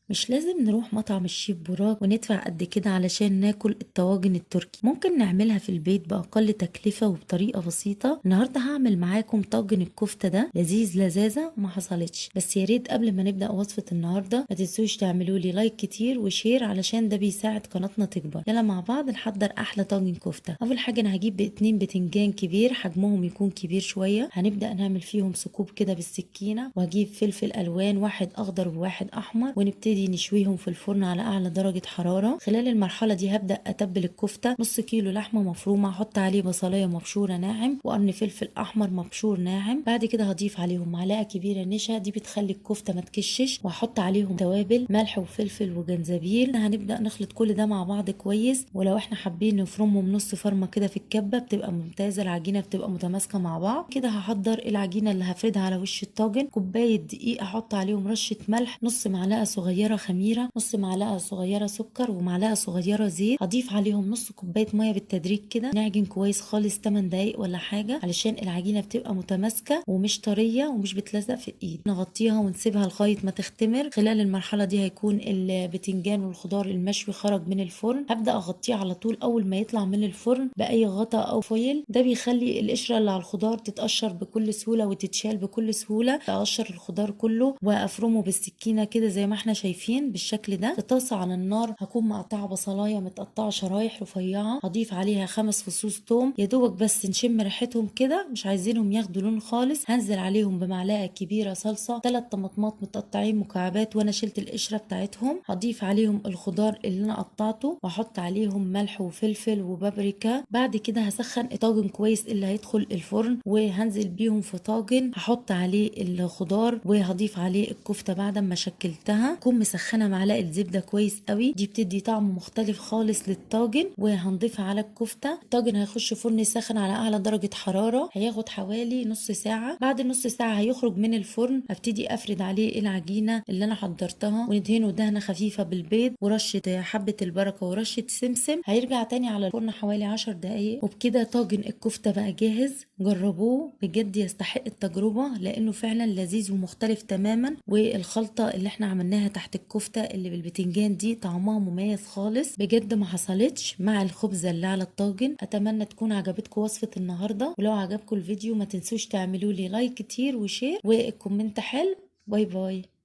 مش لازم نروح مطعم الشيف براك وندفع قد كده علشان ناكل الطواجن التركي، ممكن نعملها في البيت بأقل تكلفة وبطريقة بسيطة. النهاردة هعمل معاكم طاجن الكفتة، ده لذيذ لذاذة ما حصلتش. بس يا ريت قبل ما نبدأ وصفة النهاردة ما تنسوش تعملوا لي like كتير و share علشان ده بيساعد قناتنا تكبر. يلا مع بعض نحضر احلى طاجن كفتة. اول حاجة انا هجيب 2 بتنجان كبير، حجمهم يكون كبير شوية، هنبدأ نعمل فيهم ثقوب كده بالسكينة، وهجيب فلفل الوان، واحد اخضر وواحد احمر، ونبتدي نشويهم في الفرن على اعلى درجة حرارة. خلال المرحلة دي هبدأ اتبل الكفتة. نص كيلو لحمة مفرومة، احط عليه بصلاية مبشورة ناعم وقرن فلفل احمر مبشور ناعم. بعد كده هضيف عليهم معلقة كبيرة نشا، دي بتخلي الكفتة ما تكشش، واحط عليهم توابل ملح وفلفل وجنزبيل. هنبدأ نخلط كل ده مع بعض كويس، ولو احنا حابين نفرمهم نص فرمة كده في الكبة بتبقى ممتازة، العجينة بتبقى متماسكة مع بعض. كده هحضر العجينة اللي هفردها على وش الطاجن. كوباية دقيق، احط عليهم رشة ملح، نص معلقة صغيرة خميرة، نص معلقة صغيرة سكر، ومعلقة صغيرة زيت. هضيف عليهم نص كوباية مية بالتدريج كده، نعجن كويس خالص 8 دقايق ولا حاجة علشان العجينة بتبقى متماسكة ومش طرية ومش بتلزق في الايد. نغطيها ونسيبها لغاية ما تختمر. خلال المرحلة دي هيكون البتنجان والخضار المشوي خرج من الفرن. هبدأ اغطيه على طول اول ما يطلع من الفرن بأي غطا او foil، ده بيخلي القشرة اللي على الخضار تتقشر بكل سهولة وتتشال بكل سهولة. اقشر الخضار كله وافرمه بالسكينة كده زي ما احنا شايفين بالشكل ده. في طاسة على النار هكون مقطعة بصلاية متقطعة شرايح رفيعة، هضيف عليها 5 فصوص توم، يا دوبك بس نشم ريحتهم كده، مش عايزينهم ياخدوا لون خالص. هنزل عليهم بمعلقة كبيرة صلصة، 3 طماطمات متقطعين مكعبات وانا شلت القشرة بتاعتهم. هضيف عليهم الخضار اللي انا قطعته واحط عليهم ملح وفلفل وبابريكا. بعد كده هسخن الطاجن كويس اللي هيدخل الفرن، وهنزل بيهم في طاجن هحط عليه الخضار وهضيف عليه الكفتة بعد ما شكلتها. اكون مسخنة معلقة زبدة كويس قوي، دي بتدي طعم مختلف خالص للطاجن، وهنضيفها على الكفتة. الطاجن هيخش فرن ساخن على اعلى درجة حرارة، هياخد حوالي نص ساعة. بعد نص ساعة هيخرج من الفرن. هبتدي افرد عليه العجينة اللي انا حضرتها، وندهنه دهنة خفيفة بالبيض ورشة حبة البركة ورشة سمسم. هيرجع تاني على الفرن حوالي 10 دقايق، وبكده طاجن الكفتة بقى جاهز. جربوه بجد، يستحق التجربة لانه فعلا لذيذ ومختلف تماما. والخلطة اللي احنا عملناها تحت الكفتة اللي بالبتنجان دي طعمها مميز خالص، بجد ما حصلتش مع الخبزة اللي على الطاجن. اتمنى تكون عجبتكم وصفة النهاردة، ولو عجبكم الفيديو ما تنسوش تعملوا لي like كتير و share وال comment حلو. bye bye.